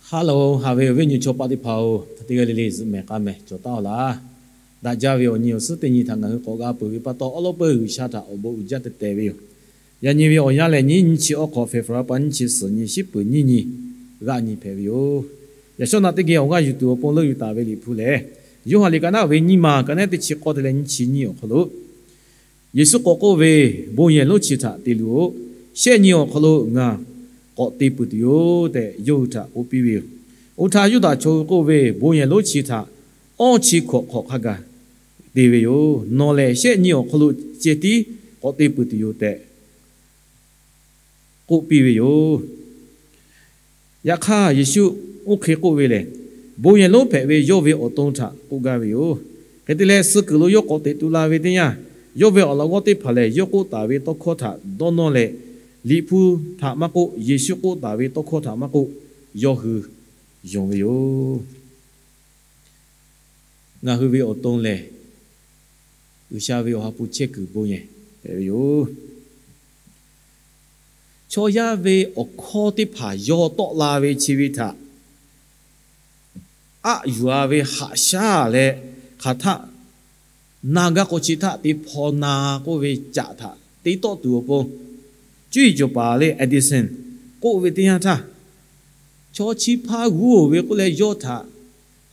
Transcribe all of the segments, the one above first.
Hello, haꞈ ve awˬ viˉ nyi chaw paˆ teˇ hpaˍ-oˬ, teˇ g'aˇ le le zuhꞈ mehˍ k'a mehˍ cawˬ taˉ-aw laˇ. Daꞈ jaˇ ve awˬ nyi awˬ suhˉ teˇ nyi htaꞈ ngaˬ hui k'awꞈ g'a peuˬ ve pa taw, awˉ lawˉ peuˬ G'uiˬsha htaꞈ awˬ bon uiˍ jaˇ teh teh ve yoˬ. Yaꞈ nyi ve awˬ yanˇ lehˬ, nyiˇ nyiˇ chi awˉ hk'awꞈ, February pa nyiˇ chi suhˍ nyi, shiˉ peuˍ nyiˇ nyi g'aˆ nyi hpehꞈ ve yoˬ. Yaꞈ shawˉ naˆ teˇ geh awˬ g'aˇ yuˬ tuˬ awˬ pon leuˆ yuˬ taˍ ve Liꞈ hpu lehˬ, Yoˇhanˬ liꞈ ka naˆ ve nyiˇ ma, ka naˆ teˇ chi k'awˇ te leh nyiˇ chi nyiˇ awˬ hk'aw lo, Yeˍsuˆ k'awꞈ k'oˆ ve, Bon yehˬ lonˉ chi htaꞈ te luˬ-oꞈ. Shehˆ nyi awˬ hk'aw lo ngaˬ k'awꞈ te peuˬ tuˬ yoˬ tehꞈ, yawˇ hui htaꞈ k'oˆ piˇ ve yoˬ. Oˇ htaˇ Yuˇdaꞈ chaw hui k'oˆ ve, Bon yehˬ lonˉ chi htaꞈ awˇ chi hkawꞈ hk'awꞈ hk'a gaˬ te ve yoˬ. Nawˬ lehˬ shehˆ nyi awˬ hk'aw lo ceh tiˉ k'awꞈ te peuˬ tuˬ yoˬ tehꞈ k'oˆ piˇ ve yoˬ. Yaꞈ hk'aˇ, Yeˍsuˆ oˇ hk'e k'oˆ ve lehˬ, bon yehˬ lonˉ hpehꞈ ve yawˇ ve awˬ to htaꞈ k'oˆ gaˇ ve yoˬ. Hk'e te leh, suh kuiˬ lo yawˇ k'awꞈ teꞈ tu la ve teˇ yanˇ, yawˇ ve awˬ laꞈ g'awˇ teˇ hpaˍ lehˬ, yawˇ k'oˆ taˍ ve tawˇ hkawˇ htaꞈ dawˇ nawˇ leh, Liꞈ hpu htaꞈ maˇ k'oˆ, Yeˍsuˆ k'oˆ taˍ ve tawˇ hkawˇ htaꞈ maˇ k'oˆ, yawˇ hui yonˍ ve yoˬ. Ngaˬ hui ve awˬ to lehˬ, G'uiˬsha ve awˬ ha hpu chehˇ kuiˬ bon yehˬ hpehꞈ ve yoˬ. Chaw yaˇ ve awˬ hkawˇ teˇ hpaˍ yaw tawˆ la ve chi ve htaꞈ aˆ yuˬ-a ve haꞈ shaˉ leh, hk'aˬ htaˆ na gaˇ k'o chi htaˆ te hpaw na k'oˆ ve caꞈ htaꞈ te tawˆ tuˬ awˬ pon, cuˇ yiˍ cawˬ paˍ le Edison k'oˆ ve teˇ yanˇ htaˇ, chaw chi hpaˇ g'uˇ-oˬ ve k'oˆ leh yawˇ htaꞈ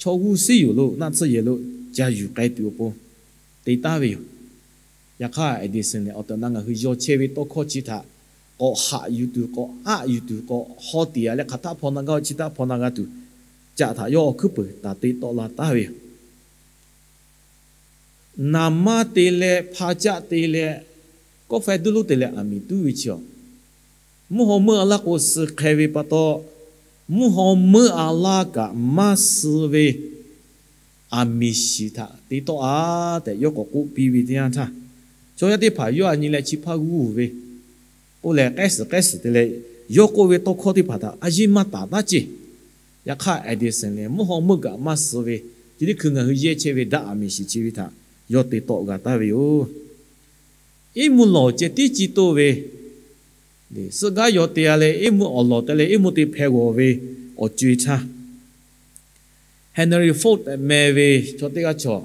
chaw g'uˇ suhˉ yoˬ lo naˆ tsuhˇ yehˬ lo ca yuˬ k'ai tuˬ awˬ pon te taˍ ve yoˬ. Yaꞈ hk'aˇ, Edison lehˬ, awˬ tehˬ awˬ na ngaˬ hui yaw chehˇ ve tawˇ hkawˇ chi htaꞈ k'awꞈ haꞈ yuˬ tuˬ, k'awꞈ aˆ yuˬ tuˬ, k'awꞈ haw tiꞈ-a leh, hk'aˬ htaˆ hpaw na gaˇ chi htaˆ hpaw na g'a tuˬ, caꞈ htaꞈ yawˇ awˬ hkuiˉ peuˬ taˍ te tawˆ la taˍ ve yoˬ. Naˍ manˇ te leh, hpa caˆ te leh, kawˆ faiˇ duˇ lonˉ te leh aˬ miˍ tuˉ ve chi-a, mvuhˇ haw meuˆ a laˇ k'o, suh hk'e ve pa taw, mvuhˇ haw meuˆ a laˇ kaꞈ maˇ suh ve aˬ miˍ shiˍ htaꞈ te tawˆ-a tehꞈ yawˇ k'awꞈ k'oˆ piˇ ve teˇ yanˇ htaˇ, chaw yaˇ teˇ hpaˍ yawˇ a nyi leh chi hpaˇ g'uˇ ve k'oˆ leh, k'ehˉ suhˍ k'ehˉ suhˍ te leh, yawˇ k'oˆ ve tawˇ hkawˇ teˇ hpaˍ htaꞈ a yeˇ maˇ taˍ taˉ ceˇ. Yaꞈ hk'aˇ, Edison lehˬ, mvuhˇ haw meuˆ kaꞈ maˇ suh ve, chi teˇ hkui ngaˬ hui yehˇ chehˇ ve daꞈ aˬ miˍ shiˍ chi ve htaꞈ yawˇ te tawˆ g'a taˍ ve yoˬ. Iˉ mvuhˇ lawˬ ceh tiˉ ciˇ toˆ ve, suhˆ gaˉ yaw te-a leh, iˉ mvuhˇ awˬ lawˬ te leh iˉ mvuhˇ te hpeh g'awˬ ve awˬ co-e htaˇ, Henry Ford tehꞈ meh ve chaw teˇ g'aˇ chaw,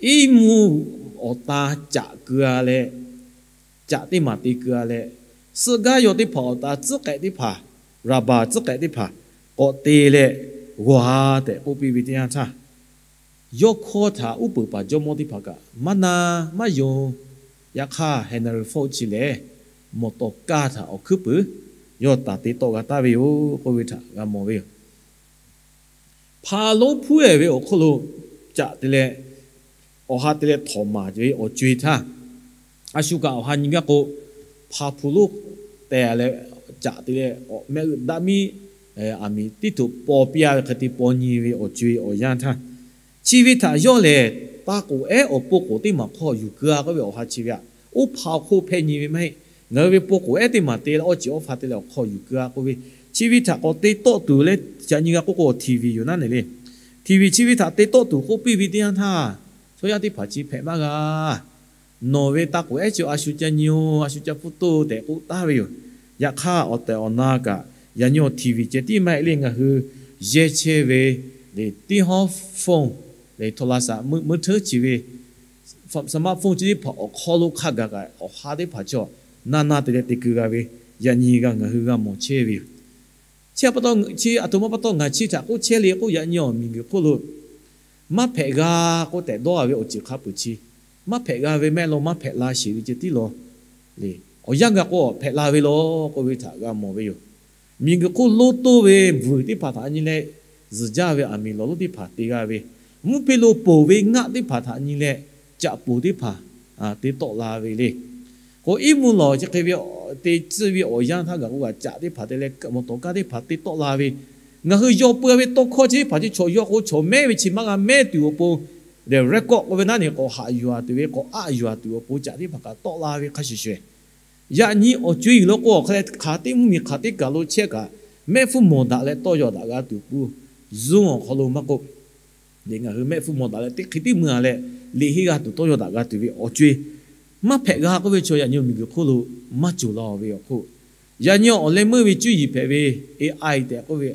iˉ mvuhˇ awˬ ta caꞈ keu-a leh, caꞈ teˇ maˬ te keu-a leh, suhˆ gaˉ yaw teˇ hpaˍ awˬ ta tcuhˉ k'ehꞈ teˇ hpaˍ, rubber tcuhˉ k'ehꞈ teˇ hpaˍ k'awꞈ te leh g'awˬ-a tehꞈ k'oˆ piˇ ve teˇ yanˇ htaˇ, yawˇ hkawˇ htaꞈ uˉ peunˍ paˍ jawˇmawˇ teˇ hpaˍ kaꞈ maˇ na maˇ yonˍ. Yaꞈ hk'aˇ, Henry Ford chi lehˬ, mawˬ tawˍ kaˇ htaꞈ awˬ hkuiˉ peuˬ yawˇ taˍ te tawˆ g'a taˍ ve yoˬ k'oˆ ve htaꞈ g'a mawˬ ve yoˬ. Hpa lonˉ hpuˉ-ehˍ ve awˬ hk'oˆ lo caꞈ te leh, awˬ ha te leh htawnˍ maˍ ve awˬ co-e htaˇ, a shu kaꞈ awˬ ha nyi gaˇ k'o, hpa hpu lonˉ tehˬ leh caꞈ te leh, mehˆ g'uˇ daꞈ miˉ aˬ miˍ tiˉ tuꞈ paw piˇ-a ve hk'e te paw nyi ve awˬ co-e awˬ yanˇ htaˇ, chi ve htaꞈ yawˇ lehˬ, taˇ k'oˍ ehˉ awˬ pon k'oˍ teˇ maˬ hk'aw yuˬ keu-a k'oˆ ve awˬ ha chi ve aꞈ, oˇ hpa awˬ hk'oˆ hpehˇ nyi ve maˇ heˆ. Ngaˬ hui ve pon k'oˍ ehˉ teˇ maˬ te leh awˇ ceˬ awˇ hpa te leh awˬ hk'aw yuˬ keu-a k'oˆ ve, chi ve htaꞈ k'awꞈ te tawˆ tuˬ leh, ca nyi g'a k'oˆ k'o, TV yoˬ naˉ neˬ le. TV chi ve htaꞈ te tawˆ tuˬ k'oˆ piˇ ve teˇ yanˇ htaˇ, chaw yaˇ teˇ hpaˍ chi hpehꞈ maˇ g'a. Nawˬ ve taˇ k'oˍ ehˉ chi a shu ca nyi-o, a shu ca pfuhˇ toˇ tehꞈ k'oˆ taˍ ve yoˬ. Yaꞈ hk'aˇ, awˬ tehˬ awˬ na kaꞈ yaꞈ nyi awˬ TV ceh tiˉ maˇ heˆ le, ngaˬ hui yehˇ chehˇ ve le tiˉ hawˉ phone le htaw la saˍ meuˇ hteˉ chi ve smartphone chi teˇ hpaˍ awˬ hk'aw lo hk'a gaˬ kaꞈ awˬ ha teˇ hpaˍ chaw na na te leh te keu g'a ve, yaꞈ nyi g'a ngaˬ hui g'a mawˬ chehˇ ve yoˬ. Chi pa taw, chi aˬ htoꞈ ma pa taw ngaˬ chi htaꞈ k'oˆ chehˇ le k'oˆ, yaꞈ nyi awˬ miˬguiˬ hk'oˆ lo maˇ hpehꞈ g'a k'oˆ tehꞈ dawˇ-a ve awˬ ceuˬ hk'a peuˬ chi, maˇ hpehꞈ g'a ve mehˆ lo maˇ hpehꞈ la sheˍ ve ceh tiˉ law le. Awˬ yanˇ gaˬ k'o, hpehꞈ la ve law k'oˆ ve htaꞈ g'a mawˬ ve yoˬ. Miˬguiˬ hk'oˆ lonˉ toˇ ve vuiˬ teˇ hpaˍ htaꞈ nyi leh, zuhˬ jaˇ ve aˬ miˍ lawˬ lonˉ teˇ hpaˍ te g'a ve, mvuhˇ hpe lo ponˬ ve ngaˆ teˇ hpaˍ htaꞈ nyi leh, caꞈ ponˬ teˇ hpaˍ te tawˆ la ve le. K'o, iˉ mvuhˇ lawˬ chi hk'e ve te tcuhˇ ve awˬ yanˇ htaˇ gaˬ k'o, g'a caꞈ teˇ hpaˍ te leh mawˬ tawˍ kaˇ teˇ hpaˍ te tawˆ la ve, ngaˬ hui yaw peu ve tawˇ hkawˇ chi teˇ hpaˍ chi chaw yaw k'o, chaw mehˉ ve chi maˇ g'a mehˉ tuˬ awˬ pon, lehˬ record k'oˆ ve naˉ neˬ k'awꞈ haꞈ yuˬ-a tuˬ ve, k'awꞈ aˆ yuˬ-a tuˬ awˬ pon caꞈ teˇ hpaˍ kaꞈ tawˆ la ve hk'a shuˍ shuˍ, yaꞈ nyi awˬ co-e lo k'o, awˬ hk'aˇ leh hk'aˬ teˇ mvuhˇmiˬ hk'aˬ teˇ kaˬ lo chehˇ kaꞈ, mehˆ hpfuhˇ mawˬ daꞈ leh tawˇ yaw daꞈ g'a tuˬ pun, Zoom awˬ hk'aw lo maˇ k'oˆ, ngaˬ hui mehˆ hpfuhˇ mawˬ daꞈ leh teˇ hk'e tiˉ mui-a leh, liꞈ henˇ g'a tuˬ tawˇ yaw daꞈ g'a tuˬ ve awˬ co-e maˇ hpehꞈ g'a k'oˆ ve chaw yaꞈ nyi awˬ miˬguiˬ hk'oˆ lo maˇ cawˬ la ve awˬ hk'oˆ, yaꞈ nyi awˬ leh meuˇ ve cuˇ yiˍ hpehꞈ ve A I tehꞈ k'oˆ ve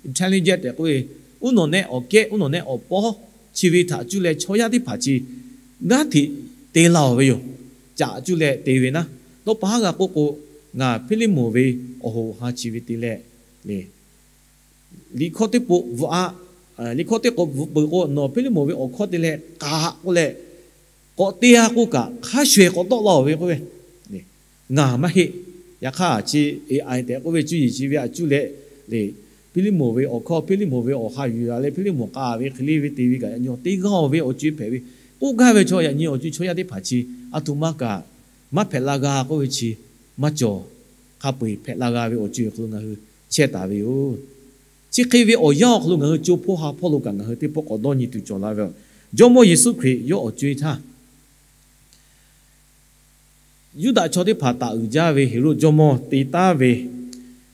intelligent tehꞈ k'oˆ ve, uˉ nawˬ nehˆ awˬ kehˉ, uˉ nawˬ nehˆ awˬ pawˇ chi ve htaꞈ cuˇ leh chaw yaˇ teˇ hpaˍ chi g'aˇ hteꞈ te laˇ-oˬ ve yoˬ. Caꞈ cuˇ leh te ve naˉ, tawˇ pa haˉ g'a k'oˆ k'o, ngaˬ Hpiˇliˇmonˍ ve awˬ hoꞈ awˬ ha chi ve te leh, liꞈ hkawˇ teˇ k'oˆ bvuhꞈ a, liꞈ hkawˇ teˇ k'oˆ bvuhꞈ peuˬ k'o, nawˬ Hpiˇliˇmonˍ ve awˬ hkawˇ te leh k'aꞈ k'oˆ leh, k'awꞈ te-a k'oˆ kaꞈ hk'a shuˍ-eˬ k'awꞈ tawˆ laˇ-oˬ ve k'oˆ ve, ngaˬ maˇ heˆ. Yaꞈ hk'aˇ chi A I tehꞈ k'oˆ ve cuˇ yiˍ chi ve htaꞈ cuˇ leh, Hpiˇliˇmonˍ ve awˬ hkawˇ, Hpiˇliˇmonˍ ve awˬ ha yuˬ-a leh Hpiˇliˇmonˍ k'aꞈ ve hk'e le ve te ve kaꞈ, yaꞈ nyi awˬ te g'aˇ-oˬ ve awˬ co-e hpehꞈ ve, k'oˆ gaˇ ve chaw yaꞈ nyi awˬ co-e chaw yaˇ teˇ hpaˍ chi a htoꞈ ma kaꞈ maˇ hpehꞈ la g'a k'oˆ ve chi maˇ cawˬ. Hk'a peu-eˬ hpehꞈ la g'a ve awˬ co-e awˬ hk'aw lo ngaˬ hui chehˇ taˍ ve yoˬ. Chi hk'e ve awˬ yanˇ awˬ hk'aw lo ngaˬ hui co hpawˇ ha hpawˇ lo kaꞈ ngaˬ hui teˇ pawˆ k'awꞈ dawˇ nyi tuˬ cawˬ la ve, Jawˇmawˇ Yeˍsuˆ Hkriꞈ yawˇ awˬ co-e htaˇ, Yuˇdaꞈ chaw teˇ hpaˍ taˍ uiˍ jaˇ ve Heˍroˆ jawˇmawˇ te taˉ ve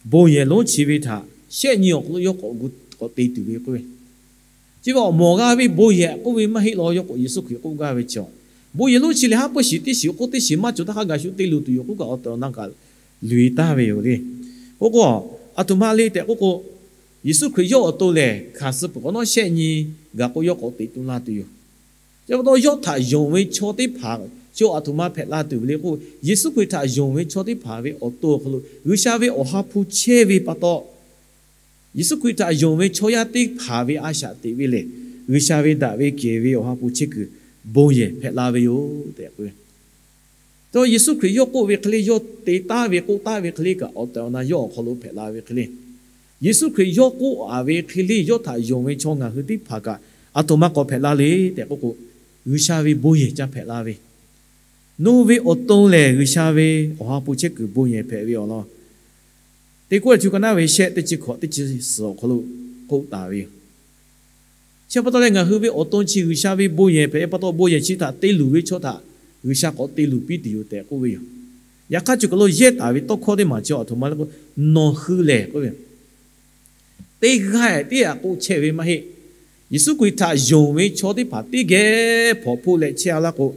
bon yehˬ lonˉ chi ve htaꞈ shehˆ nyi awˬ hk'aw lo yawˇ k'awꞈ gu k'awꞈ te tuˬ ve k'oˆ ve, chi ve awˬ mawˬ g'a ve bon yehˬ k'oˆ ve maˇ heˆ law. Yawˇ k'o Yeˍsuˆ Hkriꞈ k'oˆ gaˇ ve chi, bon yehˬ lonˉ chi lehˬ haˉ pui shiˍ teˇ shiˍ k'oˆ teˇ shiˍ maˇ cawˬ htaˇ hk'a gaˬ shu te luˬ tuˬ yoˬ k'oˆ kaꞈ awˬ tehˬ awˬ na kaꞈ loꞈ-e taˍ ve yoˬ le. K'oˆ k'o, a htoꞈ ma le tehꞈ k'oˆ k'o, Yeˍsuˆ Hkriꞈ yawˇ awˬ to lehˬ hkanˍ suh peuˬ k'awꞈ nawˉ shehˆ nyi gaˬ k'o yawˇ k'awꞈ teꞈ tu la tuˬ yoˬ. Chi pa taw yawˇ htaꞈ yonˍ ve chaw teˇ hpaˍ chi a htoꞈ ma hpehꞈ la tuˬ ve le k'o, Yeˍsuˆ Hkriꞈ htaꞈ yonˍ ve chaw teˇ hpaˍ ve awˬ to awˬ hk'aw lo G'uiˬsha ve awˬ ha hpu chehˇ ve pa taw, Yeˍsuˆ Hkriꞈ htaꞈ yonˍ ve chaw yaˇ teˇ hpaˍ ve a shaꞈ teꞈ ve lehˬ, G'uiˬsha ve daꞈ ve kehˬ ve awˬ ha hpu chehˇ kuiˬ bon yehˬ hpehꞈ la ve yoˬ tehꞈ k'oˆ ve. Tawˇ Yeˍsuˆ Hkriꞈ yawˇ k'oˆ ve hk'e le, yawˇ te taˉ ve k'oˆ taˉ ve hk'e le kaꞈ awˬ tehˬ awˬ na yawˇ awˬ hk'aw lo hpehꞈ la ve hk'e le, Yeˍsuˆ Hkriꞈ yawˇ k'oˆ-a ve hk'e le yawˇ htaꞈ yonˍ ve chaw ngaˬ hui teˇ hpaˍ kaꞈ a htoꞈ ma k'awꞈ hpehꞈ la le tehꞈ k'oˆ k'o, G'uiˬsha ve bon yehˬ ca hpehꞈ la ve, nawˬ hui ve awˬ to lehˬ G'uiˬsha ve awˬ ha hpu chehˇ kuiˬ bon yehˬ hpehꞈ ve awˬ lawn, teˇ kawˆ e htu ka naˉ ve shehˆ teˇ chi hkawꞈ teˇ chi suhˍ awˬ hk'aw lo k'oˆ taˍ ve yoˬ. Chi pa taw leh ngaˬ hui ve awˬ to chi G'uiˬsha ve bon yehˬ hpehꞈ ve pa taw, bon yehˬ chi htaꞈ te luˬ ve chaw htaꞈ G'uiˬsha k'awꞈ te luˬ piˇ tuˬ yoˬ tehꞈ k'oˆ ve yoˬ. Yaꞈ hk'aˇ chi kaˬ lo yehˇ taˍ ve tawˇ hkawˇ teˇ maˬ chi a htoꞈ ma le k'o, nawˬ hui lehˬ k'oˆ ve teˇ g'aˇ tiˉ aꞈ k'oˆ chehˇ ve maˇ heˆ. Yeˍsuˆ Hkriꞈ htaꞈ yonˍ ve chaw teˇ hpaˍ teˇ geh hpawnˬ hpoˆ leh chehˇ-a laˇ k'o,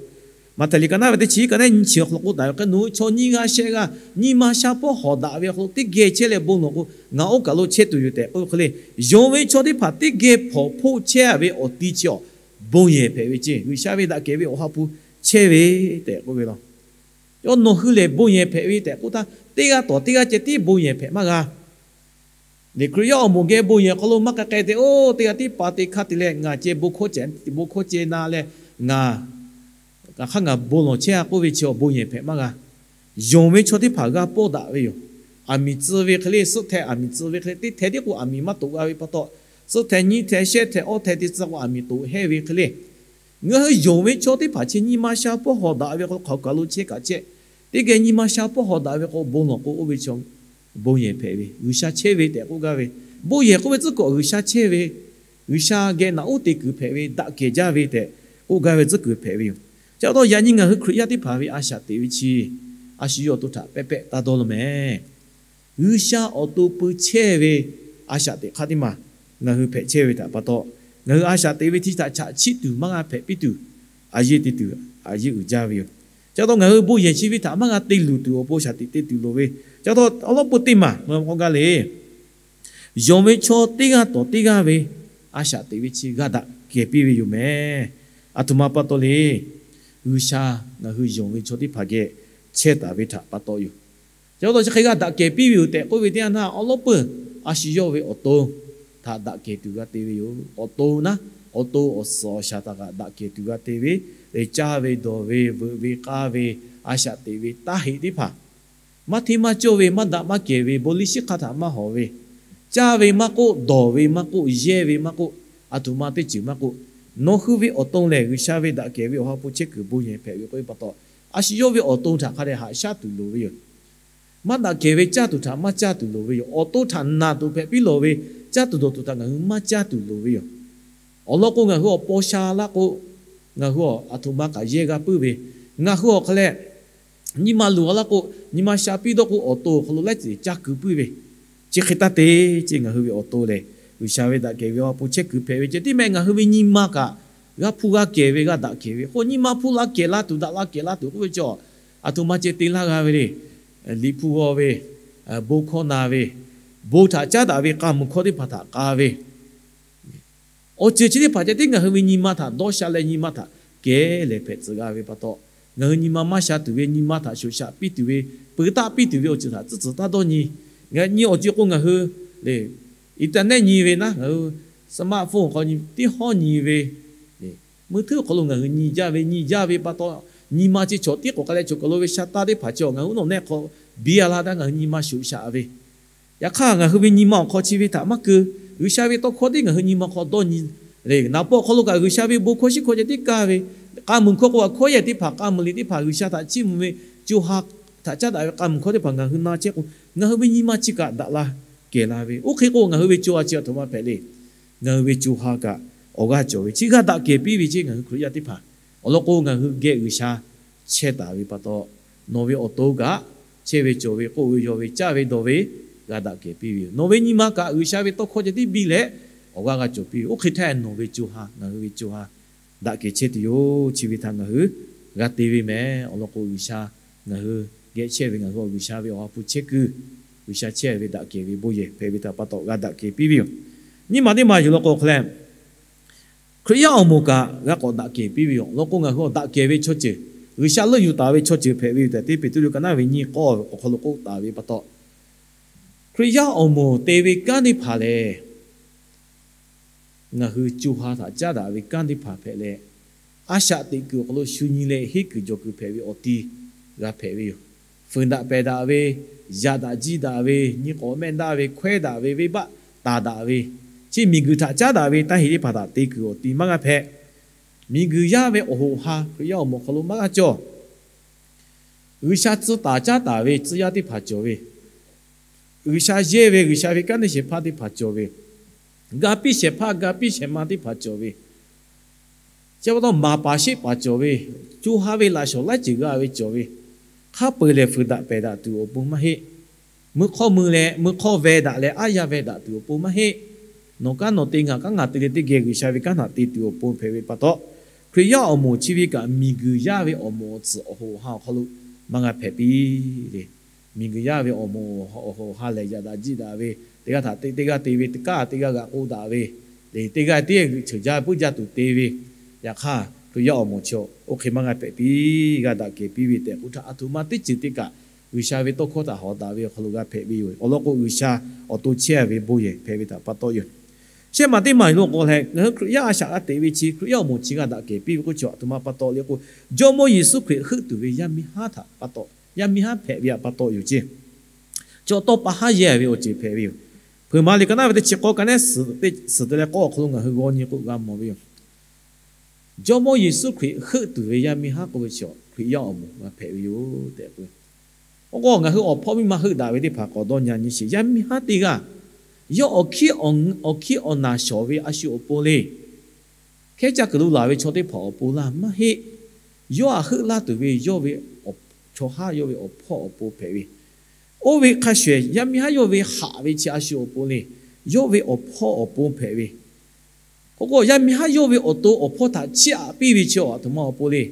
Maꞈhtehˍ liꞈ ka naˉ ve teˇ chi ka naˉ nyi chi awˬ hk'aw lo k'oˆ taˍ ve hk'e, nawˬ hui chaw nyiˇ g'aˇ shehˆ g'aˇ nyi ma sha pawˇ hawˍ daꞈ ve awˬ hk'aw lo teˇ geh chehˇ leh bon lawˬ k'o, ngaˬ oˇ kaˬ lo chehˇ tuˬ yoˬ tehꞈ k'oˆ ve hk'e le, yonˍ ve chaw teˇ hpaˍ teˇ geh hpawnˬ hpoˆ chehˇ-a ve awˬ ti chi awˬ bon yehˬ hpehꞈ ve ceˇ, G'uiˬsha ve daꞈ kehˬ ve awˬ ha hpu chehˇ ve tehꞈ k'oˆ ve law. Yawˇ nawˬ hui lehˬ bon yehˬ hpehꞈ ve tehꞈ k'oˆ htaˇ, teˇ g'aˇ tawˍ teˇ g'aˇ ceh tiˉ bon yehˬ hpehꞈ maˇ g'a. Liꞈ Hkriꞈ yaˇ awˬ moˍ geh bon yehˬ hk'aw lo maˇ k'ai k'ai te, oˇ teˇ g'aˇ tiˉ pa te hk'aˇ te leh ngaˬ ceh bon hkawˇ ceh bon hkawˇ ceh na leh ngaˬ, ngaˬ hk'aˇ ngaˬ bon lawˬ chehˇ-a k'oˆ ve chi awˬ bon yehˬ hpehꞈ maˇ g'a. Yonˍ ve chaw teˇ hpaˍ g'a pawˇ daꞈ ve yoˬ. Aˬ miˍ tcuh ve hk'e le, suhˆ hteh aˬ miˍ tcuh ve hk'e le, teˇ hteh tiˉ k'o aˬ miˍ maˇ toꞈ g'a ve pa taw, suhˆ hteh nyiˇ hteh shehˆ hteh awˇ hteh te tcuh k'o aˬ miˍ toꞈ hehˇ ve hk'e le, ngaˬ hui yonˍ ve chaw teˇ hpaˍ chi nyi ma sha pawˇ hawˍ daꞈ ve hk'aw lo hk'aˬ kaˬ lo chehˇ kaꞈ chehˇ, teˇ geh nyi ma sha pawˇ hawˍ daꞈ ve k'o bon lawˬ k'o, oˇ ve chaw bon yehˬ hpehꞈ ve, G'uiˬsha chehˇ ve tehꞈ k'oˆ gaˇ ve. Bon yehˬ k'oˆ ve tcuhˉ kuiˬ G'uiˬsha chehˇ ve, G'uiˬsha geh naꞈ uˉ te kuiˬ hpehꞈ ve, daꞈ kehˬ jaˇ ve tehꞈ k'oˆ gaˇ ve tcuhˉ kuiˬ hpehꞈ ve yoˬ. Chi pa taw yaꞈ nyi ngaˬ hui Hkriꞈ yaˇ teˇ hpaˍ ve a shaꞈ teꞈ ve chi a shu yawˇ awˬ to htaꞈ pehˇ pehˆ taˇ dawˇ law mehˍ. G'uiˬsha awˬ to peu chehˇ ve a shaꞈ teꞈ hk'aˇ teˇ maˬ ngaˬ hui hpehꞈ chehˇ ve htaꞈ pa taw, ngaˬ hui a shaꞈ teꞈ ve teˇ chi htaꞈ chaꞈ chiˆ tuˬ maˇ g'a hpehꞈ piˇ tuˬ, a yeˇ te tuˬ, a yeˇ uiˍ jaˇ ve yoˬ. Chi pa taw ngaˬ hui bon yehˬ chi ve htaꞈ maˇ g'a te luˬ tuˬ awˬ pon shaˍ tiꞈ te tuˬ loˍ ve, chi pa taw awˬ lawˉ peu teˇ maˬ ngaˬ hui k'awꞈ gaˇ le. Yonˍ ve chaw teˇ g'aˇ tawˍ teˇ g'aˇ ve a shaꞈ teꞈ ve chi g'a daꞈ kehˬ piˇ ve yoˬ mehˍ. A htoꞈ ma pa taw le. G'uiˬsha ngaˬ hui yonˍ ve chaw teˇ hpaˍ geh chehˇ taˍ ve htaꞈ pa taw yoˬ. Chi pa taw chi hk'e g'a daꞈ kehˬ piˇ ve yoˬ tehꞈ k'oˆ ve teˇ yanˇ htaˇ, awˬ lawˉ peu a shu yawˇ ve awˬ to htaꞈ daꞈ kehˬ tuˬ g'a te ve yoˬ. Awˬ to naˉ, awˬ to awˬ suhˍ awˬ shaˍ htaꞈ kaꞈ daꞈ kehˬ tuˬ g'a te ve, leh caˇ ve dawˬ ve veuꞈ ve k'aˇ ve a shaꞈ teꞈ ve taˇ heꞈ teˇ hpaˍ maˇ hteˇ maˇ cawˇ ve, maˇ daꞈ maˇ kehˬ ve, bon liˇ shiˉ hk'aˇ htaꞈ maˇ hawˍ ve, caˇ ve maˇ k'oˆ, dawˬ ve maˇ k'oˆ, yehˇ ve maˇ k'oˆ, a htoꞈ ma teˇ ceuˬ maˇ k'oˆ, nawˬ hui ve awˬ to lehˬ G'uiˬsha ve daꞈ kehˬ ve awˬ ha hpu chehˇ kuiˬ bon yehˬ hpehꞈ ve k'oˆ ve pa taw, a shu yawˇ ve awˬ to htaꞈ hk'a dehꞈ haꞈ shaˉ tuˬ loˍ ve yoˬ. Maˇ daꞈ kehˬ ve caˇ tuˬ htaꞈ maˇ caˇ tuˬ loˍ ve yoˬ. Awˬ to htaꞈ naˬ tuˬ hpehꞈ piˇ lawˬ ve, caˇ tuˬ dawˬ tuˬ htaꞈ ngaˬ hui maˇ caˇ tuˬ loˍ ve yoˬ. Awˬ lawn k'o, ngaˬ hui awˬ paw sha laˇ k'o, ngaˬ hui a htoꞈ ma kaꞈ yehˇ g'a puiˉ ve, ngaˬ hui awˬ hk'a leh nyi ma luˬ a laˇ k'o, nyi ma sha piˇ dawˇ k'o, awˬ to awˬ hk'aw lo laiˉ ceuˬ caˇ keu puiˉ ve, chi hk'e taˇ te. Chi ngaˬ hui ve awˬ to lehˬ, G'uiˬsha ve daꞈ kehˬ ve awˬ ha hpu chehˇ kuiˬ hpehꞈ ve ceh tiˉ meh ngaˬ hui ve nyi ma kaꞈ g'a hpu g'a kehˬ ve, g'a daꞈ kehˬ ve k'o, nyi ma hpu la kehˬ la tuˬ, daꞈ la kehˬ la tuˬ k'oˆ ve cawˬ, a htoꞈ ma ceh te laˇ g'a ve le. Liꞈ hpu g'aw ve, bon hkawˇ na ve, bon htaꞈ caˉ daꞈ ve k'a muiˬ hkawˇ teˇ hpaˍ htaꞈ k'a ve awˬ ceuˬ chi teˇ hpaˍ ceh tiˉ ngaˬ hui ve nyi ma htaꞈ dawˇ sha leh nyi ma htaꞈ kehˉ leh hpehꞈ tcuh g'a ve pa taw, ngaˬ hui nyi ma maˇ sha tuˬ ve, nyi ma htaꞈ shoꞈ shaꞈ piˇ tuˬ ve, peu taˆ piˇ tuˬ ve awˬ ceuˬ htaꞈ tcuhˉ tcuhˬ taˇ dawˇ nyi. Ngaˬ hui nyi awˬ ceuˬ k'o ngaˬ hui le, internet nyi ve naˉ, ngaˬ hui smartphone hk'aw nyi teˇ hawˉ nyi ve, meuˇ hteˇ awˬ hk'aw lo ngaˬ hui nyi jaˇ ve, nyi jaˇ ve pa taw, nyi ma chi chaw tiˉ k'awꞈ k'ai leh cawˬ kaˬ lo ve sha taˇ teˇ hpaˍ chi ngaˬ hui nawˬ nehˆ hk'aw biˇ a la htaˇ ngaˬ hui nyi ma shoꞈ shaꞈ ve. Yaꞈ hk'aˇ ngaˬ hui ve nyi ma awˬ hk'aw chi ve htaꞈ maˇ keu. G'uiˬsha ve tawˇ hkawˇ tiˉ ngaˬ hui nyi ma hk'aw dawˇ nyi le. Naˍ paw awˬ hk'aw lo kaꞈ G'uiˬsha ve bon hkawˇ shiˉ hkawˇ ceh tiˉ kaˇ ve, k'a muiˬ hkawˇ k'o a hkawˇ yehˬ teˇ hpaˍ, k'a muiˬ liꞈ teˇ hpaˍ G'uiˬsha htaꞈ chiˇ mvuh ve co ha htaꞈ caˉ daꞈ ve k'a muiˬ hkawˇ teˇ hpaˍ ngaˬ hui na chehˇ k'o, ngaˬ hui ve nyi ma chi kaꞈ daꞈ la kehˬ la ve. Oˇ hk'e k'o ngaˬ hui ve co ha chi a htoꞈ ma hpehꞈ le. Ngaˬ hui ve co ha kaꞈ awˬ g'aˇ cawˬ ve chi g'a daꞈ kehˬ piˇ ve ceˇ. Ngaˬ hui Hkriꞈ yaˇ teˇ hpaˍ awˬ lawn k'o, ngaˬ hui geh G'uiˬsha chehˇ taˍ ve pa taw, nawˬ ve awˬ to kaꞈ chehˇ ve cawˬ ve, k'oˆ ve yaw ve caˇ ve dawˬ ve g'a daꞈ kehˬ piˇ ve yoˬ. Nawˬ ve nyi ma kaꞈ G'uiˬsha ve tawˇ hkawˇ ceh tiˉ biˇ leh awˬ g'aˇ g'a cawˬ piˇ ve. Oˇ hk'e htaˇ nawˬ ve co ha, ngaˬ hui ve co ha daꞈ kehˬ chehˇ tuˬ yoˬ. Chi ve htaꞈ ngaˬ hui g'a te ve mehˍ. Awˬ lawn k'o G'uiˬsha ngaˬ hui geh chehˇ ve, ngaˬ hui awˬ G'uiˬsha ve Awˬ ha hpu chehˇ kuiˬ, G'uiˬsha chehˇ ve daꞈ kehˬ ve bon yehˬ hpehꞈ ve htaꞈ pa taw g'a daꞈ kehˬ piˇ ve yoˬ. Nyiˇ maˬ teˇ maˬ yuˬ law k'o hk'aw leh, Hkriꞈ yaˇ awˬ moˍ kaꞈ g'a k'awꞈ daꞈ kehˬ piˇ ve yoˬ. Awˬ lawn k'o ngaˬ hui awˬ daꞈ kehˬ ve chaw ceuˬ, G'uiˬsha leuˆ yuˬ taˍ ve chaw ceuˬ hpehꞈ ve yoˬ tehꞈ, Teˇ Peˍtruˆ liꞈ ka naˉ ve nyiˇ k'awˇ awˬ hk'aw lo k'oˆ taˍ ve pa taw, Hkriꞈ yaˇ awˬ moˍ te ve kanˉ teˇ hpaˍ lehˬ, ngaˬ hui co ha htaꞈ caˉ daꞈ ve kanˉ teˇ hpaˍ hpehꞈ leh, a shaꞈ teꞈ kuiˬ awˬ hk'aw lo shu nyi leh henˇ kuiˬ jawˬ kuiˬ hpehꞈ ve awˬ ti g'a hpehꞈ ve yoˬ. Fuiˍ daꞈ pehˬ daꞈ ve, yaꞈ daꞈ jiˇ daꞈ ve, nyi k'awꞈ mehˆ daꞈ ve, hkawehˉ daꞈ ve, venˇbaˆ taˍ daꞈ ve, chi miˬguiˬ htaꞈ caˉ daꞈ ve taˇ heꞈ teˇ hpaˍ htaꞈ te kuiˬ awˬ ti maˇ g'a hpehꞈ. Miˬguiˬ yaˇ ve awˬ hoꞈ ha Hkriꞈ yaˇ awˬ moˍ hk'aw lo maˇ g'a cawˬ. G'uiˬsha tcuh taˍ caˉ taˍ ve tcuh yaˇ teˇ hpaˍ cawˬ ve, G'uiˬsha yehˇ ve, G'uiˬsha ve kanˉ te shehˍ hpaˇ teˇ hpaˍ cawˬ ve, ga piˇ shehˍ hpaˇ ga piˇ shehˍ ma teˇ hpaˍ cawˬ ve, chi pa taw maˍ paˍ sheˆ paˍ cawˬ ve, co ha ve laꞈ shawnˍ laiˉ ceuˬ g'a ve cawˬ ve, hk'a peu-eˬ lehˬ fuiˍ daꞈ pehˬ daꞈ tuˬ awˬ pon maˇ heˆ. Mui hk'awˇ mui leh mui hk'awˇ veh daꞈ leh aˉ yaˇ veh daꞈ tuˬ awˬ pon maˇ heˆ. Nawˬ kanˉ nawˬ te, ngaˬ kanˉ ngaˬ te leh teˇ geh G'uiˬsha ve kanˉ htaꞈ te tuˬ awˬ pon hpehꞈ ve pa taw, Hkriꞈ yaˇ awˬ moˍ chi ve kaꞈ miˬguiˬ yaˇ ve awˬ moˍ awˬ tcuhˍ awˬ hoꞈ ha awˬ hk'aw lo maˇ g'a hpehꞈ piˇ le. Miˬguiˬ yaˇ ve awˬ moˍ awˬ hoꞈ ha lehˬ, yaꞈ daꞈ jiˇ daꞈ ve, teˇ g'aˇ htaꞈ teˇ g'aˇ te ve, teˇ kaˇ teˇ g'aˇ g'aꞈ k'o daꞈ ve, teˇ g'aˇ teˇ g'aˇ ceuˬ jaˇ puiˉ jaˇ tuˬ te ve, yaꞈ hk'aˇ Hkriꞈ yaˇ awˬ moˍ chi oˇ hk'e maˇ g'a hpehꞈ piˇ. G'a daꞈ kehˬ piˇ ve tehꞈ k'oˆ htaˇ, a htoꞈ ma teˇ ceuˬ teˇ kaꞈ G'uiˬsha ve tawˇ hkawˇ htaꞈ hawˍ daꞈ ve awˬ hk'aw lo g'a hpehꞈ ve yoˬ. Awˬ lawn k'o G'uiˬsha awˬ to chehˇ ve bon yehˬ hpehꞈ ve htaꞈ pa taw yoˬ. Shehˆ maˬ teˇ maˬ yuˬ law k'o leh, ngaˬ hui Hkriꞈ yaˇ a shaꞈ g'a teꞈ ve chi, Hkriꞈ yaˇ awˬ moˍ chi g'a daꞈ kehˬ piˇ ve k'oˆ chi a htoꞈ ma pa taw le k'o, Jawˇmawˇ Yeˍsuˆ Hkriꞈ heuˆ tuˬ ve yaˇ miˇ haˉ htaꞈ pa taw, yaˇ miˇ haˉ hpehꞈ ve htaꞈ pa taw yoˬ ceˇ. Chaw tawˇ pa haˉ yehˇ ve awˬ ceuˬ hpehꞈ ve yoˬ. Hpeuꞈ maˍ liꞈ ka naˉ ve teˇ chi k'awˇ ka naˉ suhˍ teˇ leh k'awˇ awˬ hk'aw lo ngaˬ hui g'aw nyi k'o g'a mawˬ ve yoˬ. Jawˇmawˇ Yeˍsuˆ Hkriꞈ heuˆ tuˬ ve yaˇ miˇ haˉ k'oˆ ve chi Hkriꞈ yaˇ awˬ moˍ g'a hpehꞈ ve yoˬ tehꞈ k'o, oˇ k'o ngaˬ hui awˬ hpawˇ miˇ ma heuˆ daꞈ ve teˇ hpaˍ k'awꞈ dawˇ nyi nyi sheˍ. Yaˇ miˇ haˉ teˇ g'aˇ yawˇ awˬ hkiˉ awˬ hkiˉ awˬ naˬ shawˍ ve a shu awˬ pon le. Hkehˉ caˇ kuiˬ lo laˬ ve chaw teˇ hpaˍ awˬ pon laˇ maˇ heˆ. Yawˇ htaꞈ heuˆ laˇ tuˬ ve yawˇ ve chaw haˉ yawˇ ve awˬ hpawˇ awˬ pon hpehꞈ ve, oˇ ve hk'a shuˍ yaˇ miˇ haˉ yawˇ ve haꞈ ve chi a shu awˬ pon le. Yawˇ ve awˬ hpawˇ awˬ pon hpehꞈ ve, k'o k'o yaˇ miˇ haˉ yawˇ ve awˬ to awˬ hpawˇ htaꞈ chiˇ aꞈ piˇ ve chi a htoꞈ ma awˬ pon le.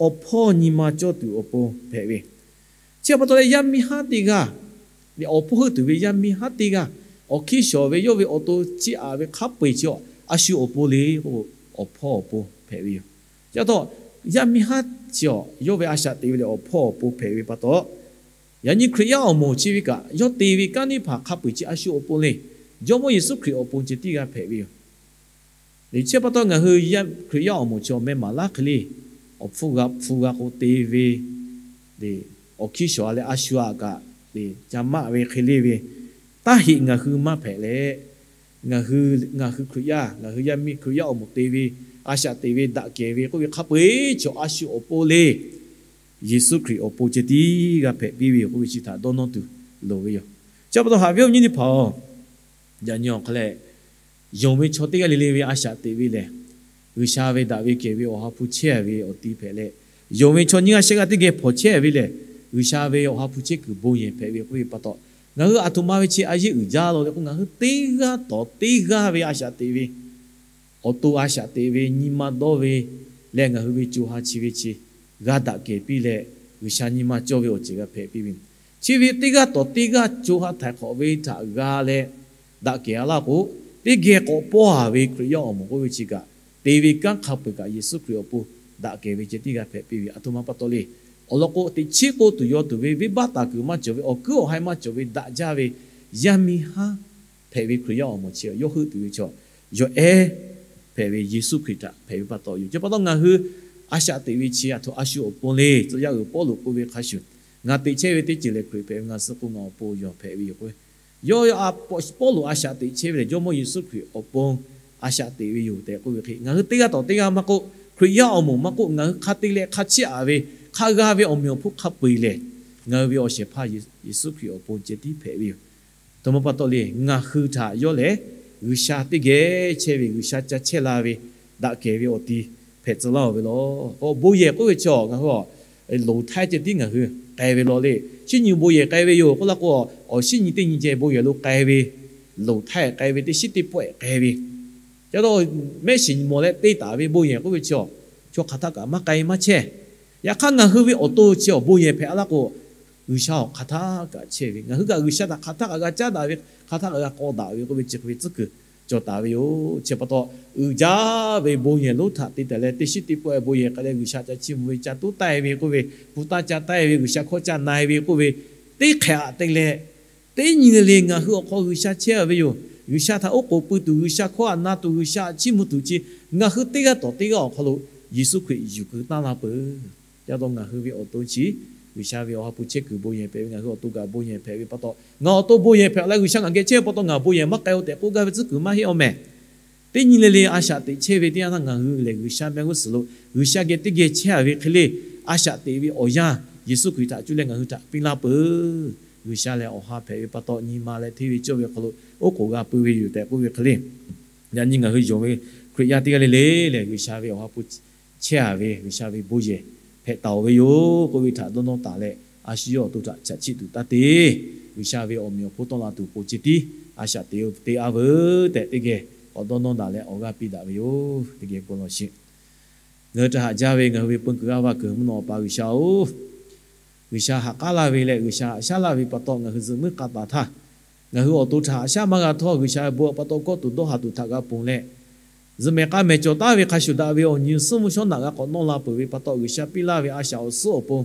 Awˬ hpawˇ nyi ma cawˇ tuˬ awˬ pon hpehꞈ ve, chi pa taw leh yaˇ miˇ haˉ teˇ g'aˇ, awˬ hpawˇ heuˆ tuˬ ve yaˇ miˇ haˉ teˇ g'aˇ, awˬ hkiˇ shawˍ ve yawˇ ve awˬ to chiˇ aꞈ ve hk'a peu-eˬ chi a shu awˬ pon le k'o, awˬ hpawˇ awˬ pon hpehꞈ ve yoˬ. Chi pa taw, yaˇ miˇ haˉ chi a yawˇ ve a shaꞈ teꞈ ve lehˬ awˬ hpawˇ awˬ pon hpehꞈ ve pa taw, yaꞈ nyi Hkriꞈ yaˇ awˬ moˍ chi ve kaꞈ yawˇ te ve kanˉ teˇ hpaˍ hk'a peu-eˬ chi a shu awˬ pon le. Jawˇmawˇ Yeˍsuˆ Hkriꞈ awˬ pon ceh tiˉ g'a hpehꞈ ve yoˬ. Chi pa taw ngaˬ hui Hkriꞈ yaˇ awˬ moˍ chi awˬ meh maˍ laˇ hk'e le, awˬ hpfuhˇ g'a hpu g'a k'o te ve, awˬ hkiˇ shawˍ a leh a shu aꞈ kaꞈ ca maˆ ve hk'e le ve, taˇ heꞈ ngaˬ hui maˇ hpehꞈ leh, ngaˬ hui, ngaˬ hui Hkriꞈ yaˇ, ngaˬ hui yaˇ miˇ Hkriꞈ yaˇ awˬ moˍ te ve, a shaꞈ teꞈ ve, daꞈ kehˬ ve k'oˆ ve hk'a peu-eˬ chaw a shu awˬ pon le. Yeˍsuˆ Hkriꞈ awˬ pon ceh tiˉ g'a hpehꞈ piˇ ve yoˬ k'oˆ ve chi htaꞈ dawˇ nawˇ tuˬ loˍ ve yoˬ. Chi pa taw haꞈ ve awˬ nyi teˇ hpaˍ-oˬ, yaꞈ nyi awˬ hk'aw leh, yonˍ ve chaw teˇ g'aˇ le le ve a shaꞈ teꞈ ve lehˬ, G'uiˬsha ve daꞈ ve kehˬ ve Awˬ ha hpu chehˇ ve awˬ ti hpehꞈ leh, yonˍ ve chaw nyiˇ g'aˇ shehˆ g'aˇ teˇ geh hpawnˬ chehˇ ve lehˬ, G'uiˬsha ve Awˬ ha hpu chehˇ kuiˬ bon yehˬ hpehꞈ ve k'oˆ ve pa taw, ngaˬ hui a htoꞈ ma ve chi a yeˇ uiˍ jaˇ law leh k'o, ngaˬ hui teˇ g'aˇ tawˍ teˇ g'aˇ ve a shaꞈ teꞈ ve, awˬ to a shaꞈ teꞈ ve, nyi ma dawˇ ve leh ngaˬ hui ve co ha chi ve chi g'a daꞈ kehˬ piˇ leh, G'uiˬsha nyi ma cawˇ ve awˬ ceuˬ g'a hpehꞈ piˇ ve yoˬ. Chi ve teˇ g'aˇ tawˍ teˇ g'aˇ co ha htaiˍ hk'awꞈ ve htaꞈ g'a leh daꞈ kehˬ a laˇ k'o, teˇ geh k'awꞈ pawˇ a ve Hkriꞈ yaˇ awˬ moˍ k'oˆ ve chi kaꞈ, te ve kanˉ hk'a peu-eˬ kaꞈ Yeˍsuˆ Hkriꞈ awˬ pon daꞈ kehˬ ve ceh tiˉ g'a hpehꞈ piˇ ve. Aˬ htoꞈ ma pa taw le. Awˬ lawn k'o, teꞈ chiˉ k'oˆ tuˬ yaw tuˬ ve, venˇbaˆ taˍ kuiˬ maˇ cawˬ ve, awˬ kuiˉ awˬ haiˬ maˇ cawˬ ve daꞈ jaˇ ve yaˇ miˇ haˉ hpehꞈ ve Hkriꞈ yaˇ awˬ moˍ chi yawˇ heuˆ tuˬ ve chaw, yawˬ ehˉ hpehꞈ ve Yeˍsuˆ Hkriꞈ htaꞈ hpehꞈ ve pa taw yoˬ. Chi pa taw ngaˬ hui a shaꞈ teꞈ ve chi aˬ htoꞈ a shu awˬ pon le. Tcuh yaˇ uiˍ Pawˇluꞈ k'oˆ ve hk'a shuˍ, ngaˬ teꞈ chehˇ ve teˇ ceuˬ lehˬ Hkriꞈ hpehꞈ ve, ngaˬ suh k'o ngaˬ awˬ pon yawˬ hpehꞈ ve yoˬ k'o, yawˇ Pawˇluꞈ a shaꞈ teꞈ chehˇ ve lehˬ Jawˇmawˇ Yeˍsuˆ Hkriꞈ awˬ pon a shaꞈ teꞈ ve yoˬ tehꞈ k'oˆ ve hk'e, ngaˬ hui teˇ g'aˇ tawˍ teˇ g'aˇ maˇ k'oˆ, Hkriꞈ yaˇ awˬ moˍ maˇ k'oˆ, ngaˬ hui hk'a te leh hk'a chiˇ aꞈ ve, hk'a g'a ve awˬ meꞈ awˬ hponˇ hk'a peu-eˬ lehˬ, ngaˬ hui ve awˬ shehˍ hpaˇ Yeˍsuˆ Hkriꞈ awˬ pon ceh tiˉ hpehꞈ ve yoˬ. Aˬ htoꞈ ma pa taw le. Ngaˬ hui htaꞈ yawˇ lehˬ G'uiˬsha teˇ geh chehˇ ve, G'uiˬsha ca chehˇ la ve, daꞈ kehˬ ve awˬ ti hpehꞈ tcuh laˇ-oˬ ve law. K'o bon yehˬ k'oˆ ve chi ngaˬ hui loˍ htaiˇ ceh tiˉ ngaˬ hui k'ai ve law le. Shinˉ nyi bon yehˬ k'ai ve yoˬ k'oˆ laˇ k'o, awˬ shinˉ nyi teˇ nyi ceh bon yehˬ lo k'ai ve, loˍ htaiˇ k'ai ve, teˇ shiˉ teˇ pawehꞈ k'ai ve, ca taw mehˆ shiˍ nyi mawˬ leh te taˍ ve bon yehˬ k'oˆ ve chi, chaw hk'aˬ htaˆ kaꞈ maˇ k'ai maˇ chehˇ. Yaꞈ hk'aˇ ngaˬ hui ve awˬ to chi awˬ bon yehˬ hpehꞈ a laˇ k'o, G'uiˬsha awˬ hk'aˬ htaˆ kaꞈ chehˇ ve, ngaˬ hui kaꞈ G'uiˬsha htaꞈ hk'aˬ htaˆ kaꞈ g'a caˉ daꞈ ve, hk'aˬ htaˆ kaꞈ g'a k'aw daꞈ ve k'oˆ ve chi hk'e ve tcuhˉ kuiˬ cawˬ taˍ ve yoˬ. Chi pa taw, uiˍ jaˇ ve bon yehˬ lonˉ htaꞈ te taˍ leh teˇ shiˉ teˇ pawehꞈ bon yehˬ k'ai leh G'uiˬsha ca chiˇ mvuh ve, ca toˉ taˆ-e ve k'oˆ ve, hpu taˇ ca taˇ-e ve, G'uiˬsha hkawˇ ca na-e ve k'oˆ ve, teˇ hk'ehꞈ aꞈ te leh, teˇ nyi le le ngaˬ hui awˬ hk'aw G'uiˬsha chehˇ ve yoˬ. G'uiˬsha htaꞈ oˉ k'oˍ pui tuˬ, G'uiˬsha hkawˇ aꞈ na tuˬ, G'uiˬsha aꞈ chiˇ mvuh tuˬ chi, ngaˬ hui teˇ g'aˇ tawˍ teˇ g'aˇ awˬ hk'aw lo Yeˍsuˆ Hkriꞈ yuˬ keu taˇ la peuˬ. Ca taw ngaˬ hui ve awˬ to chi G'uiˬsha ve awˬ ha hpu chehˇ kuiˬ bon yehˬ hpehꞈ ve, ngaˬ hui awˬ to kaꞈ bon yehˬ hpehꞈ ve pa taw, ngaˬ awˬ to bon yehˬ hpehꞈ leh G'uiˬsha ngaˬ geh chehˇ pa taw ngaˬ bon yehˬ maˇ k'ai-o tehꞈ k'oˆ gaˇ ve tcuhˉ kuiˬ maˇ heˆ-oˬ mehˍ. Teˇ nyi le le a shaꞈ teꞈ chehˇ ve teˇ yanˇ htaˇ ngaˬ hui lehˬ G'uiˬsha mehˆ g'uˇ suhˍ lo G'uiˬsha geh teˇ geh chehˇ ve hk'e le, a shaꞈ teꞈ ve awˬ yanˇ Yeˍsuˆ Hkriꞈ htaꞈ cuˇ leh ngaˬ hui htaꞈ piˇ laˇ peuˬ. G'uiˬsha lehˬ awˬ ha hpehꞈ ve pa taw nyi ma leh hteˇ ve cawˇ ve awˬ hk'aw lo oˉ k'oˍ g'a pui ve yoˬ tehꞈ k'oˆ ve hk'e le. Yaꞈ nyi ngaˬ hui yonˍ ve Hkriꞈ yaˇ teˇ g'aˇ le le lehˬ G'uiˬsha ve awˬ ha hpu chehˇ a ve, G'uiˬsha ve bon yehˬ hpehꞈ taˍ-oˬ ve yoˬ k'oˆ ve htaꞈ dawˇ nawˇ taˍ leh, a shu yawˇ awˬ to htaꞈ chaꞈ chiˆ tuˬ taˇ te. G'uiˬsha ve awˬ meꞈ awˬ hponˇ tawˆ la tuˬ pon ceh tiˉ a shaꞈ teꞈ te a veuˬ tehꞈ teˇ geh k'awꞈ dawˇ nawˇ daꞈ leh awˬ g'aˇ piˇ daꞈ ve yoˬ. Teˇ geh bon lawˬ sheˍ. Ngaˬ hui htaꞈ haꞈ jaˇ ve ngaˬ hui ve peu kuiˬ g'aˇ va kuiˬ mvuhˇ naw awˬ pa G'uiˬsha-oˬ, G'uiˬsha ha k'aˉ laˇ ve leh G'uiˬsha haꞈ shaˉ laˇ ve pa taw ngaˬ hui zuhꞈ muiˉ k'a taˍ htaˇ, ngaˬ hui awˬ to htaꞈ haꞈ shaˉ maˇ g'a htawˇ G'uiˬsha ve bon pa taw kawˇ tuˬ dawˇ haˍ tuˬ htaꞈ g'a ponˬ leh, zuhꞈ mehˍ k'a mehˍ cawˬ taˍ ve hk'a shuˍ daꞈ ve awˬ nyi suhˉ mvuhˇ shawˉ naꞈ g'a k'awꞈ nawˇ la peuˬ ve pa taw G'uiˬsha piˇ laˇ ve a shaꞈ awˬ suhˉ awˬ pon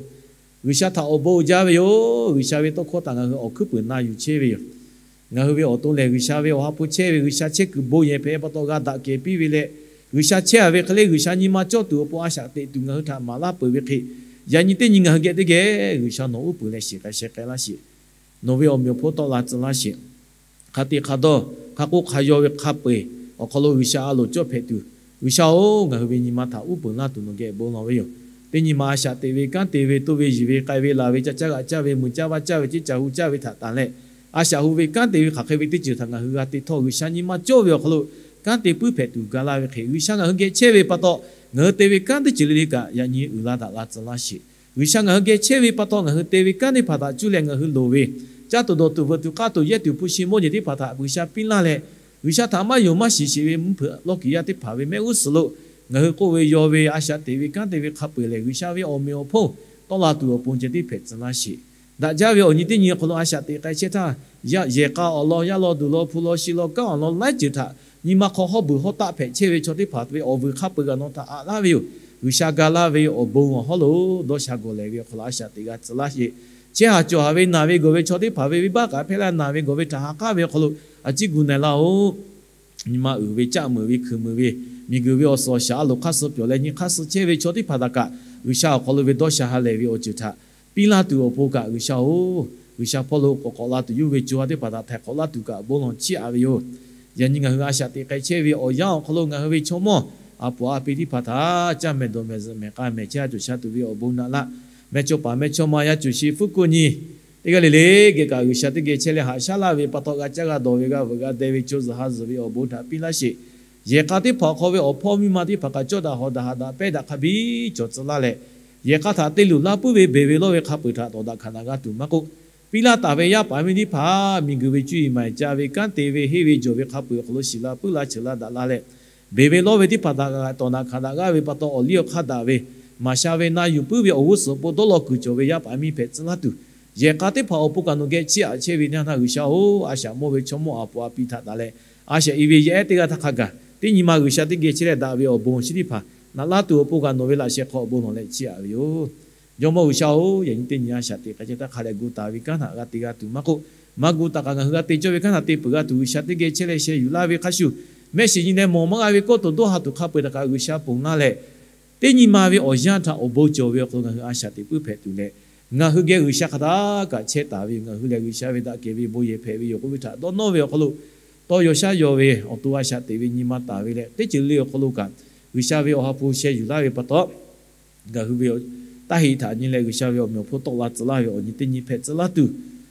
G'uiˬsha htaꞈ awˬ bon uiˍ jaˇ ve yoˬ. G'uiˬsha ve tawˇ hkawˇ htaꞈ ngaˬ hui awˬ hkuiˉ puiˍ na yuˬ chehˇ ve yoˬ. Ngaˬ hui ve awˬ to lehˬ G'uiˬsha ve awˬ ha hpu chehˇ ve, G'uiˬsha chehˇ kuiˬ bon yehˬ hpehꞈ pa taw g'a daꞈ kehˬ piˇ ve leh, G'uiˬsha chehˇ a ve hk'e le G'uiˬsha nyi ma cawˇ tuˬ awˬ pon a shaꞈ teꞈ tuˬ ngaˬ hui htaꞈ maˍ laˇ peuˬ ve hk'e, yaꞈ nyi teˇ nyi ngaˬ hui geh teˇ geh G'uiˬsha nawˬ uˉ peunˍ leh shiˍ k'ai sheh k'ai laˇ sheˍ. Nawˬ ve awˬ meꞈ awˬ hponˇ tawˆ la tcuh laˇ sheˍ. Hk'a te hk'a dawˇ, hk'a k'oˆ hk'a yaw ve hk'a peu-eˬ awˬ hk'aw lo G'uiˬsha a loˍ cawˇ hpehꞈ tuˬ, G'uiˬsha-oˬ, ngaˬ hui ve nyi ma htaꞈ uˉ peunˍ laˇ tuˬ nawˬ geh bon lawˬ ve yoˬ. Teˇ nyi ma a shaꞈ teꞈ ve, kanˉ te ve, toˇ ve, yiˬ ve, k'ai ve, laˬ ve, ca caˇ g'aꞈ caˇ ve, mui caˇ vaˇ caˇ ve, ceˇ caˬ hu caˇ ve htaꞈ tanˬ leh, a shaꞈ hu ve kanˉ te ve hk'aˬ hk'e ve teˇ ceuˬ htaꞈ ngaˬ hui g'a te htawˇ G'uiˬsha nyi ma cawˇ ve awˬ hk'aw lo kanˉ te puiˉ hpehꞈ tuˬ ga laˇ ve hk'e, G'uiˬsha ngaˬ hui geh chehˇ ve pa taw ngaˬ hui te ve kanˉ teˇ ceuˬ le le kaꞈ yaꞈ nyi uiˍ la daꞈ la tcuh laˇ sheˍ. G'uiˬsha ngaˬ hui geh chehˇ ve pa taw ngaˬ hui te ve kanˉ teˇ hpaˍ htaꞈ cuˇ leh ngaˬ hui loˍ ve caˇ tuˬ dawˬ tuˬ veuꞈ tuˬ k'aˇ tuˬ yehˇ tuˬ hpu shi mawˇ jeˬ teˇ hpaˍ htaꞈ G'uiˬsha piˇ laˇ leh, G'uiˬsha htaꞈ maˇ yonˍ maˇ shiˍ sheˍ ve mvuhˇ hpeuꞈ lawˇ kiˍ yaˇ teˇ hpaˍ ve mehˆ g'uˇ suhˍ lo ngaˬ hui k'oˆ ve yaw ve a shaꞈ teꞈ ve kanˉ te ve hk'a peu-eˬ lehˬ G'uiˬsha ve awˬ meꞈ awˬ hponˇ tawˆ la tuˬ awˬ pon ceh tiˉ hpehꞈ tcuh laˇ sheˍ. Daꞈ jaˇ ve awˬ nyi teˇ nyi awˬ hk'aw lo a shaꞈ teꞈ k'ai chehˇ htaˇ, yehˬ k'a awˬ lawn, yaˇ lawn duˬ lawn, hpu lawn shi lawn, kanˉ awˬ lawn laiˉ ceuˬ htaꞈ nyi ma hk'aw hawˉ beuˬ hawˉ taˆ hpehꞈ chehˇ ve chaw teˇ hpaˍ ve awˬ vuiˬ hk'a peu-eˬ g'a nawˬ htaꞈ aꞈ laˇ ve yoˬ. G'uiˬsha ga laˇ ve awˬ bon awˬ hawˉ lo dawˇ sha gawˬ lehˬ ve awˬ hk'aw lo a shaꞈ teꞈ g'a tcuh laˇ sheˍ. Chehˇ haˍ cawˬ haˍ ve naˬ ve gawˬ ve chaw teˇ hpaˍ ve venˇbaˆ kaꞈ hpehˇ laˇ naˬ ve gawˬ ve htaꞈ ha k'aˉ ve awˬ hk'aw lo a ciˉ gu na-e laˇ-oˬ. Nyi ma uiˍ ve caˆ meuˍ ve hkuiˬ meuˍ ve miˬguiˬ ve awˬ suhˍ awˬ shaˍ a loˍ hk'aˇ suh pyawˬ leh nyi hk'aˇ suh chehˇ ve chaw teˇ hpaˍ htaꞈ kaꞈ G'uiˬsha awˬ hk'aw lo ve dawˇ sha ha lehˬ ve awˬ ceuˬ htaꞈ piˇ laˇ tuˬ awˬ pon kaꞈ G'uiˬsha-oˬ, G'uiˬsha hpawˇ lo k'awꞈ k'awꞈ la tuˬ yoˇ ve co ha teˇ hpaˍ htaꞈ htaiˍ hk'awꞈ laˇ tuˬ kaꞈ bon lawˬ chiˇ aꞈ ve yoˬ. Yaꞈ nyi ngaˬ hui a shaꞈ teꞈ k'ai chehˇ ve awˬ yanˇ awˬ hk'aw lo ngaˬ hui ve chaw mawˇ a puˍ a pi teˇ hpaˍ htaꞈ caˇ mehˍ dawˬ mehˍ zuhꞈ mehˍ k'a mehˍ chehˇ a cawˬ sha tuˬ ve awˬ bon naꞈ laˇ. Mehˇchawˇpaˍ mehˇchawˇma yaˇ cuˬ shi fuˉ kuˆ nyi teˇ g'aˇ le le geh kaꞈ G'uiˬsha teˇ geh chehˇ leh haꞈ shaˉ laˇ ve pa taw g'a caˇ g'a dawˬ ve g'a veuꞈ g'a deh ve co zuhˬ ha zuhˬ ve awˬ bon htaꞈ piˇ laˇ sheˍ. Yehˬ k'a teˇ hpaˍ awˬ hk'aw ve awˬ hpawˇ miˇ ma teˇ hpaˍ kaꞈ cawˇ daꞈ hawˍ daꞈ haꞈ daꞈ pehˇ daꞈ hk'a biˇ cawˬ tcuh laˇ leh, yehˬ k'a htaꞈ te luˬ laˇ puiˉ ve beˬ ve lawˇ ve hk'a peu-eˬ htaꞈ tawˍ daꞈ hkanˍ daꞈ g'a tuˬ maˇ k'oˆ, piˇ laˇ taˍ ve yaˇ paˍ miˇ teˇ hpaˍ miˬguiˬ ve cuˇ yiˍ maˍ yiˍ ca ve kanˉ te ve henˇ ve jawˬ ve hk'a peu-eˬ awˬ hk'aw lo shiˍ la puiˉ la cheuˬ la daꞈ la leh, beˬ ve lawˇ ve teˇ hpaˍ htaꞈ tawˍ daꞈ hkanˍ daꞈ g'aˇ ve pa taw awˬ liˇ awˬ hk'aˇ daꞈ ve maˍ sha ve na yuˬ puiˉ ve awˬ g'uˇ suhˍ awˬ pon dawˇ law kuiˬ cawˬ ve yaˇ paˍ miˇ hpehꞈ tcuh laˇ tuˬ, Yehˬ k'a teˇ hpaˍ awˬ pon kaꞈ nawˬ geh chiˇ aꞈ chehˇ ve teˇ yanˇ htaˇ, G'uiˬsha-oˬ, a shaꞈ mawˇ ve chaw mawˇ a poˍ a pi htaꞈ taˍ leh, a shaꞈ i ve yaˇ ehˉ teˇ g'aˇ htaˇ hk'a gaˬ teˇ nyi ma G'uiˬsha teˇ geh chehˇ leh daꞈ ve awˬ bon chi teˇ hpaˍ naꞈ laˇ tuˬ awˬ pon kaꞈ nawˬ ve laꞈ sheh hk'aw awˬ bon lawˬ leh chiˇ aꞈ ve yoˬ. Jawˇmawˇ G'uiˬsha-oˬ, yaꞈ nyi teˇ nyi a shaꞈ teꞈ hk'a ceh htaˇ hk'a leh gu taˍ ve kanˉ htaꞈ g'a te g'a tuˬ maˇ k'oˆ, maˇ gu taˍ kaꞈ ngaˬ hui g'a te cawˇ ve kanˉ htaꞈ te peuˬ g'a tuˬ G'uiˬsha teˇ geh chehˇ leh sheh yuˬ laˇ ve hk'a shuˍ, mehˆ shiˍ nyi leh mawˬ maˇ g'a ve kawˇ tawˬ dawˇ ha tuˬ hk'a peu-eˬ htaꞈ kaꞈ G'uiˬsha ponˬ laˇ leh, teˇ nyi ma ve awˬ yanˇ htaꞈ awˬ bon cawˬ ve awˬ hk'aw lo ngaˬ hui a shaꞈ teꞈ puiˉ hpehꞈ tuˬ leh, ngaˬ hui geh G'uiˬsha hk'a htaˇ kaꞈ chehˇ taˍ ve yoˬ. Ngaˬ hui lehˬ G'uiˬsha ve daꞈ kehˬ ve bon yehˬ hpehꞈ ve yoˬ k'oˆ ve htaꞈ dawˇ nawˇ ve awˬ hk'aw lo, tawˇ yaw shaˉ yaw ve awˬ to a shaꞈ teꞈ ve nyi ma taˍ ve leh, teˇ ceuˬ le awˬ hk'aw lo kaꞈ G'uiˬsha ve awˬ ha hpu sheh yuˬ laˇ ve pa taw, ngaˬ hui ve taˇ heˆ htaꞈ nyi leh G'uiˬsha ve awˬ meꞈ awˬ hponˇ tawˆ la tcuh laˇ ve awˬ nyi teˇ nyi hpehꞈ tcuh laˇ tuˬ,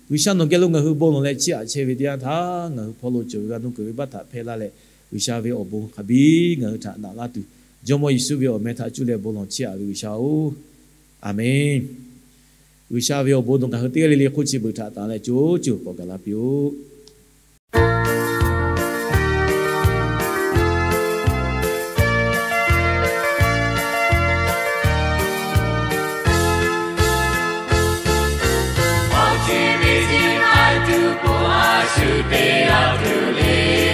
G'uiˬsha nawˬ geh lo ngaˬ hui bon lawˬ leh chiˇ aꞈ chehˇ ve teˇ yanˇ htaˇ, ngaˬ hui hpawˇ lo cawˬ ve g'a nuˇ kuiˬ ve baˆ htaꞈ hpehˇ laˇ leh, G'uiˬsha ve awˬ bon hk'a biˇ ngaˬ hui htaꞈ naꞈ laˇ tuˬ, Jawˇmawˇ Yeˍsuˆ ve awˬ meh htaꞈ cuˇ leh bon lawˬ chiˇ aꞈ ve G'uiˬsha-oˬ, Aˍmenˇ. G'uiˬsha ve awˬ bon nawˬ ngaˬ hui teˇ g'aˇ le le hk'oˆ chi beuꞈ htaꞈ tanˬ leh co cuˬ k'awꞈ gaˬ la piˇ-oˆ. Awˬ chi ve chi k'ai tuˬ k'o, a shu te g'a tuˬ le.